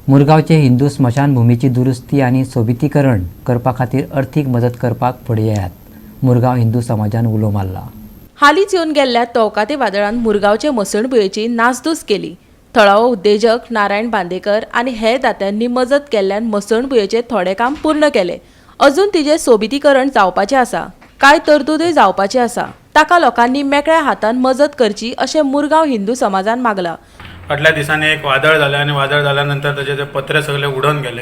मुरगांवचे हिंदू स्मशानभुमीची दुरुस्ती आनी सोबितीकरण करपा खातीर अर्थीक मदत करपाक फुडें येयात, मुरगांव हिंदू समाजान उलो मारला. हालींच येवन गेल्ल्या तौकाते वादळान मुरगांवचे मसणभुंयेची नासधूस केली. थळावो उद्देजक नारायण बांदेकर आनी हेर दात्यांनी मजत केल्ल्यान मसणभुंयेचें थोडें काम पूर्ण केलें. अजून तिजें सोबितीकरण जावपाचें आसा. कांय तरतुदूय जावपाची आसा. ताका लोकांनी मेकळ्या हातान मजत करची अशें मुरगांव हिंदू समाजान मागलां. फाटल्या दिसांनी एक वादळ जालें आनी वादळ जाल्या नंतर ताजे ते पत्रे सगळे उडोवन गेले.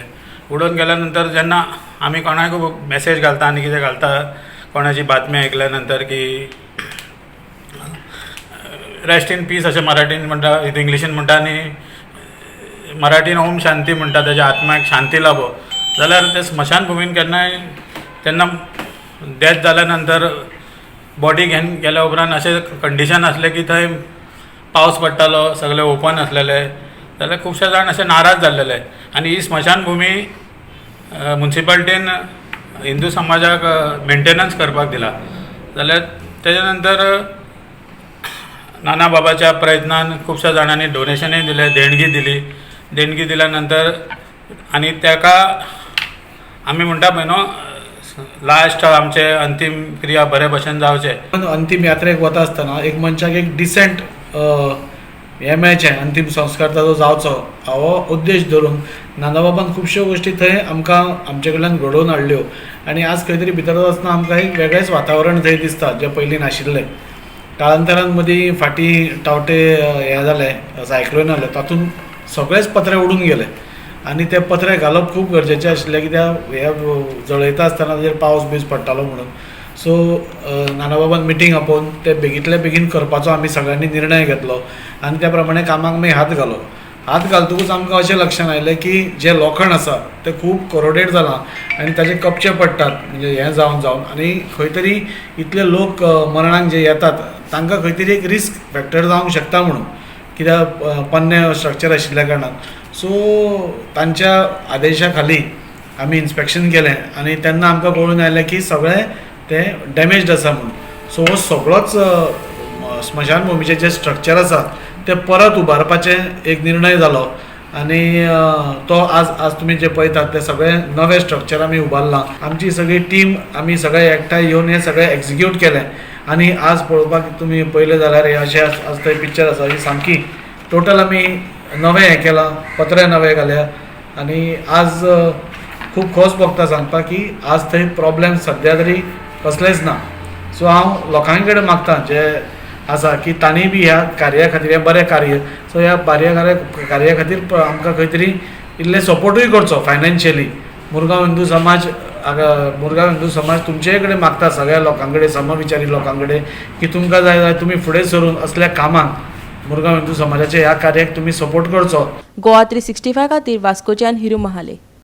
उडोवन गेल्या नंतर जेन्ना आमी कोणाकूय मॅसेज घालता आनी कितें घालता, कोणाची बातमी आयकल्या नंतर की रेस्ट इन पीस अशें मराठीन म्हणटा, इंग्लिशीन म्हणटा आनी मराठीन ओम शांती म्हणटा, ताज्या आत्म्याक शांती लाभो. जाल्यार ते स्मशानभुमीन केन्नाय तेन्ना डेथ जाल्या नंतर बॉडी घेवन गेल्या उपरांत अशें कंडिशन आसलें की थंय पावस पडटालो, सगळे ओपन आसलेले, जाल्यार खुबशे जाण अशे नाराज जाल्लेले. आनी ही स्मशानभुमी मुन्सिपालटीन हिंदू समाजाक मेंटेनन्स करपाक दिला. जाल्यार तेज्या नंतर नाना बाबाच्या प्रयत्नान खुबश्या जाणांनी डोनेशनूय दिलें, देणगी दिली. देणगी दिल्या नंतर आनी ताका आमी म्हणटा पळय न्हू, लास्ट आमचे अंतीम क्रिया बरे भशेन जावचे. अंतीम यात्रेक वता आसतना एक मनशाक एक डिसेंट हें मेळचें, अंतीम संस्कार ताजो जावचो हो उद्देश धरून नानाबाबान खुबश्यो गोश्टी थंय आमकां आमचे कडल्यान घडोवन हाडल्यो. आनी आज खंय तरी भितर वतना आमकां एक वेगळेंच वातावरण थंय दिसता, जें पयलीं नाशिल्लें. काळांतरान मदीं फाटीं टावटे हें जालें, सायक्लोन जालें, तातूंत सगळेच पत्रे उडून गेले आनी ते पत्रे घालप खूब गरजेचें आशिल्लें, कित्याक हे जळयता आसतना ताजेर पावस बीस पडटालो म्हणून. सो नानाबाबान मिटींग आपोवन ते बेगींतले बेगीन करपाचो आमी सगळ्यांनी निर्णय घेतलो आनी त्या प्रमाणे कामाक आमी हात घालो. हात घालतकूच आमकां अशें लक्षांत आयलें की जें लोखण आसा तें खूब कोरोडेड जालां आनी ताजे कपचे पडटात, म्हणजे हें जावन जावन, आनी खंय तरी इतले लोक मरणाक जे येतात तांकां खंय तरी एक रिस्क फॅक्टर जावंक शकता म्हणून, कित्याक पोन्नें स्ट्रक्चर आशिल्ल्या कारणान. सो तांच्या आदेशा खाली आमी इन्स्पेक्शन केलें आनी तेन्ना आमकां कळून आयलें की सगळें तें डॅमेज्ड आसा म्हणून. सो हो सगळोच स्मशानभुमीचें जें स्ट्रक्चर आसा तें परत उबारपाचें एक निर्णय जालो आनी तो आज आज तुमी जे पळयतात तें सगळें नवें स्ट्रक्चर आमी उबारलां. आमची सगळी टीम, आमी सगळे एकठांय येवन हें सगळें एक्जिक्यूट केलें आनी आज पळोवपाक तुमी पळयलें जाल्यार हें अशें आज थंय पिक्चर आसा. ही सामकी टोटल आमी नवें हें केलां, पत्रे नवे घाल्या आनी आज खूब खोस भोगता सांगपाक की आज थंय प्रॉब्लेम सद्या तरी कसलेच ना. सो हांव लोकां कडेन मागता जे आसा की तांणी बी ह्या कार्या खातीर, हें बरें कार्य, सो ह्या बऱ्या कार्या खातीर आमकां खंय तरी इल्ले सपोर्टूय करचो फायनान्शियली. मुरगांव हिंदू समाज हांगा, मुरगांव हिंदू समाज तुमचे कडेन मागता, सगळ्या लोकां कडेन, समविचारी लोकां कडेन की तुमकां जाय जाल्यार तुमी फुडें सरून असल्या कामाक, मुरगांव हिंदू समाजाच्या ह्या कार्याक तुमी सपोर्ट करचो. गोवा 365 खातीर वास्कोच्यान हिरू महाले.